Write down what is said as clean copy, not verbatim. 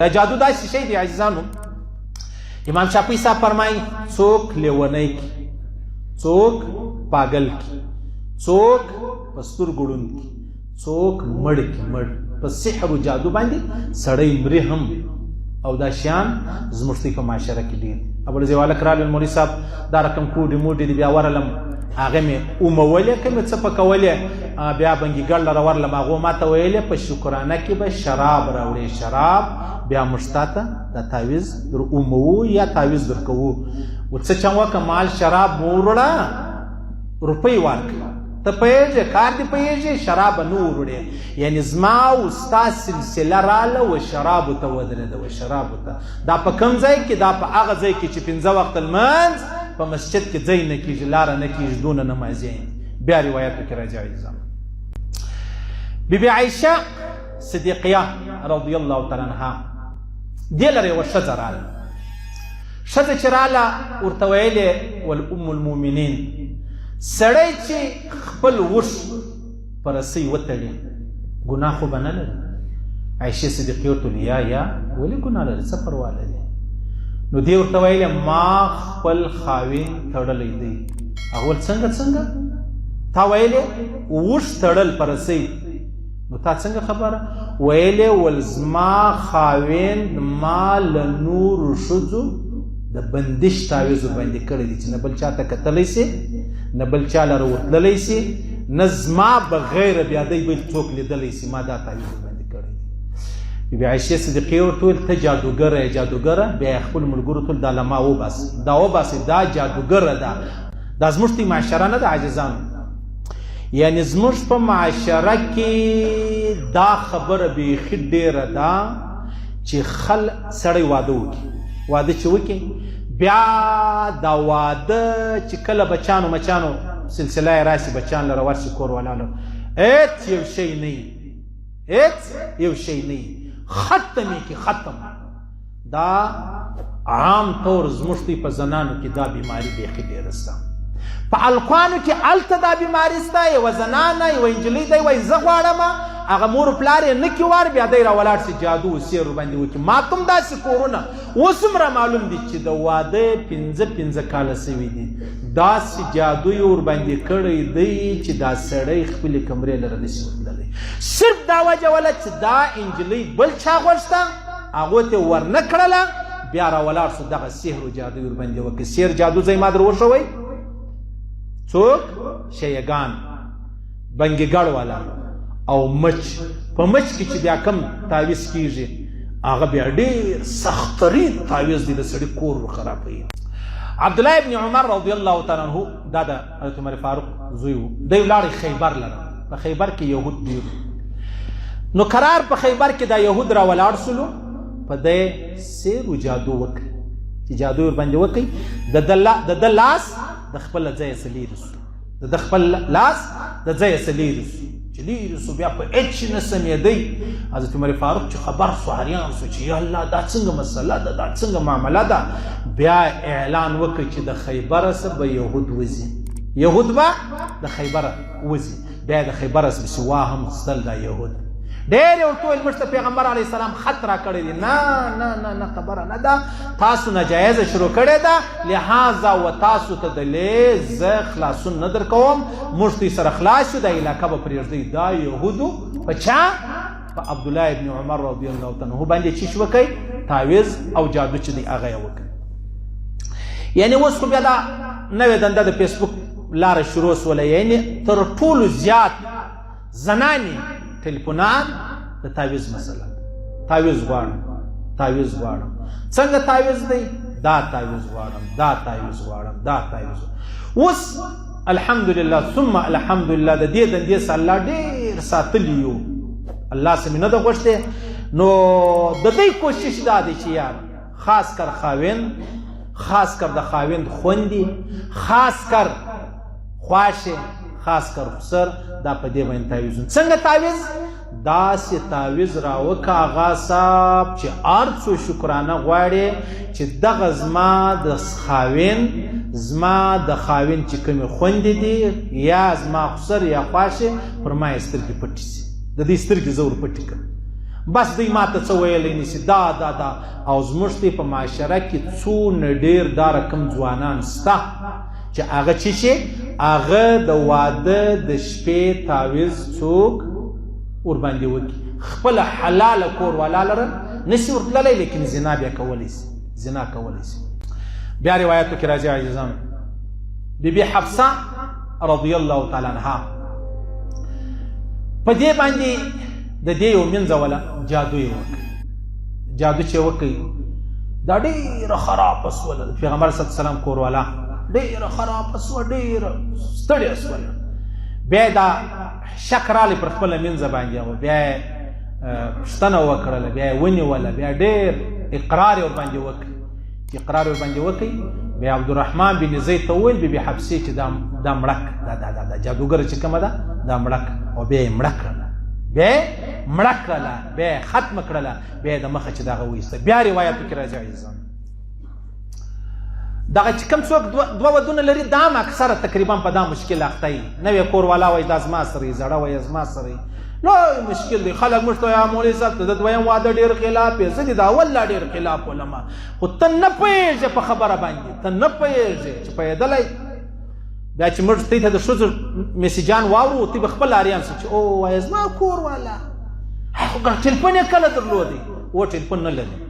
دا جادو داسې شی دی عزیزانو، امام شافعي صاحب فرمایي څوک لیونی کی، څوک پاگل کی، څوک په سترګو ړوند کی، څوک مړ کی، مړ په سحر او جادو باندې سړی مري هم. او دا شیان زموږ په معاشره کې ډېر دي. ابو زه والک رالل مولوي صاحب دا رقم کوډې موډې دي، بیا ورلم هغه مې اومولې که مې څه پکولې، بیا بنګي ګړ لره ورلم، هغو ما ته ویلې په شکرانه کې به شراب راوړې، شراب بیا موږ تا ته دا تعویذ در اوموو یا تعویذ در کوو. و څه چم وکړه، مال شراب مو وروړه، روپۍ ورکړه، ته پوهېږې کار دې پوهېږې، شراب به نه وروړې. یعنې زما او ستا سلسله راله و شرابو ته ودرېده، و شرابو ته. دا په کوم ځای کې؟ دا په هغه ځای کې چې پنځه وخته لمونځ په مسجد کې ځای نه کېږي، لاره نه کېږي، دونه نمازیان دي. بیا روایتو کې راځي عزیزانو. بی بی عایشه صدیقیه رضی الله تعالی عنها دې لره یوه ښځه راله. ښځه چې راله ورته ویلې ول ام المؤمنین، سړی چې خپل وښ په رسۍ وتړي ګناه خو به نه لري؟ عایشې صدیقې ورته ویل یا یا ولې ګناه لري، څه پروا لري؟ نو دې ورته ویلې ما خپل خاوند تړلی دی. هغه ویل څنګه څنګه؟ تا ویلې اوښ تړل په رسۍ، نو تا څنګه خبره؟ ویلې ول زما خاوند ما له نورو ښځو د بندش تعویذ ورباندې کړی دی چې نه بل چا ته کتلی سي، نه بل چا لره ورتللی سي، نه زما بغیر بیا دی بل څوک لیدلی سي، ما دا تعویذ ورباندې کړی دی. بی بی عایشې صدیقې ورته وویل ته جادوګره یې، جادوګره. بیا یې خپلو ملګرو ته وویل دا له ما وباسئ، دا وباسئ، دا جادوګره ده. دا زموږ ته معاشره نه ده عاجزانو، یعنی زموږ په معاشره کې دا خبره بیخي ډېره ده چې خل سړی واده وکړي، واده چې وکړي بیا دا واده چې کله بچانو مچانو سلسله یې راسي، بچان لره ورسي کور والا له، هېڅ یو شی نه وي، هېڅ یو شی نه وي، ختم یې کړي، ختم. دا عام طور زموږ دی په زنانو کې دا بیماری بیخي ډېره سته. په الکانو کې هلته دا بیماری سته، یوه زنانه یوه نجلۍ دی وایي زه غواړم، هغه مور پلار یې نه کي وار، بیا دی راولاړ سي جادو و سیر ورباندې وکړي. ما ته هم داسې کورونه اوس هم را معلوم دي چې د واده پنځه پنځه کاله سوي دي، داسې جادو یې ورباندې کړی دی چې دا سړی خپلې کمرې لره نشي ورتللی، صرف دا وجه وله چې دا نجلۍ بل چا غوښته، هغو ته ورنه کړله، بیا را ولاړ سو دغه سحر و جادو یې ورباندې وکړي. سحر جادو ځای ما در وښوئ، څوک؟ شیعګان، بنګیګړ والا او مچ. په مچ کې چې بیا کم تعویذ کیږي هغه بیا ډېر سخت ترین تعویذ دی، د سړي کور ور خرابوي. عبدالله ابن عمر رضی الله تعالی عنه، دا د حضرت عمر فاروق زوی و، دی ولاړی خیبر لره. په خیبر کې یهود ډېر، نو قرار په خیبر کې دا یهود را ولاړ سولو، په دی سیر و جادو وکړي، چې جادو ورباندې وکړي د ده لاس د خپله ځایه څه لیرې سو، د ده خپل لاس د ځایه څه لیرې سو، چې لیرې سو بیا په هېڅ شي نه سمېدی. حضرت عمر فاروق چې خبر سو حریان سو چې یا الله دا څنګه مسله ده، دا څنګه معامله ده. بیا اعلان وکړ چې د خیبره څخه به یهود وځي، یهود به د خیبره وځي. بیا د خیبره څخه پسې واهم ستل دا یهود ډېر یې ورته وویل موږ ته پیغمبر علیه السلام خط راکړی دی. نه نه نه نه، خبره نه ده، تاسو ناجایزه شروع کړې ده، لهذا و تاسو ته د لې زه خلاصون نه درکوم، موږ ته سره خلاص یو، دا علاقه به پرېږدئ. دا یهودو په چا؟ په عبدالله ابن عمر رضی الله تعالی عنه باندې چې شو کوي تعویذ او جادو چې دی هغه یې وکړي. یعنی اوس خو بیا دا نوې دنده د فیسبوک لاره شروع سوله، یعنی تر ټولو زیات زنانې ټلیفونان د تعویذ مسله، تعویذ غواړم، تعویذ غواړم، څنګه تعویذ دی؟ دا تعویذ غواړم، دا تعویذ غواړم، دا تعویذ. اوس الحمدلله ثم الحمدلله د دې دندې څخه الله ډېر ساتلی یو، الله څه مې نه ده غوښتې. نو د دې کوشش دا دی چې یار خاص کر خاوند، خاص کر د خاوند خوندې، خاص کر خواښې، خاص کر خسر، دا په دې باندې تعویذونه. څنګه تعویذ؟ داسې تعویذ راوکه آغا صاحب چې هر څو شکرانه غواړې چې دغه زما د خاوند، زما د خاوند چې کومې خوندې دي یا زما خسر یا خواښې، پر ما یې سترګې پټې سي، د دې سترګې زه ور پټې کړم. بس دوی ماته څه ویلی نشي. دا دا دا او زموږ دی په معاشره کې څونه ډېر دا رقم ځوانان سته چې هغه چې شي هغه د واده د شپې تعویذ څوک ورباندې وکړي، خپله حلاله کور والا لره نشي ورتللی، لیکن زنا بیا کولی شي، زنا کولی شي. بیا روایتو کې راځي عزیزانو، بی بی حفصه رضی الله تعالی عنها په دې باندې د دې یو منځه وله جادو یې وکړ. جادو چې وکړي دا ډېره خرابه سوله، د پیغمبر صلی الله علیه وسلم کور والا ډېره خرابه سوه، ډېره ستړې سوله. بیا دا شک رالی پر خپله منځه باندې او بیا یې پوښتنه وکړله، بیا یې ونیوله، بیا ډېر اقرار یې ورباندې وکړ. چې اقرار ورباندې وکړي بیا عبدالرحمن بن زید ته وویل بي بي حفصې چې دا دا مړه کړه، دا دا دا دا جادوګره چې کومه ده دا مړه کړه. او بیا یې مړه کړله، بیا یې مړه کړله، بیا یې ختمه کړله، بیا یې د مخه چې دغه وایسته. بیا روایتو کې راځي عزیزان، دغه چې کوم څوک دوه ودونه لري دا هم اکثره تقریبا په دا مشکل اخته وي. نوی کور والا وایي دا زما سره وي، زړه وایي زما سره وي، لوی مشکل دی. خلک موږ ته یا مولوي صاحب ته د دویم واده ډېر خلاف یې، زه دې د اول لا ډېر خلاف ولم، خو ته نه پوهېږې په خبره باندې، ته نه پوهېږې چې پوهېدلی. بیا چې موږ ته د ښځو میسجان واورو ته به خپل اریان سي چې او وایي زما کور والا خو ټلیفون یې کله درلودی، و ټلیفون نه لري.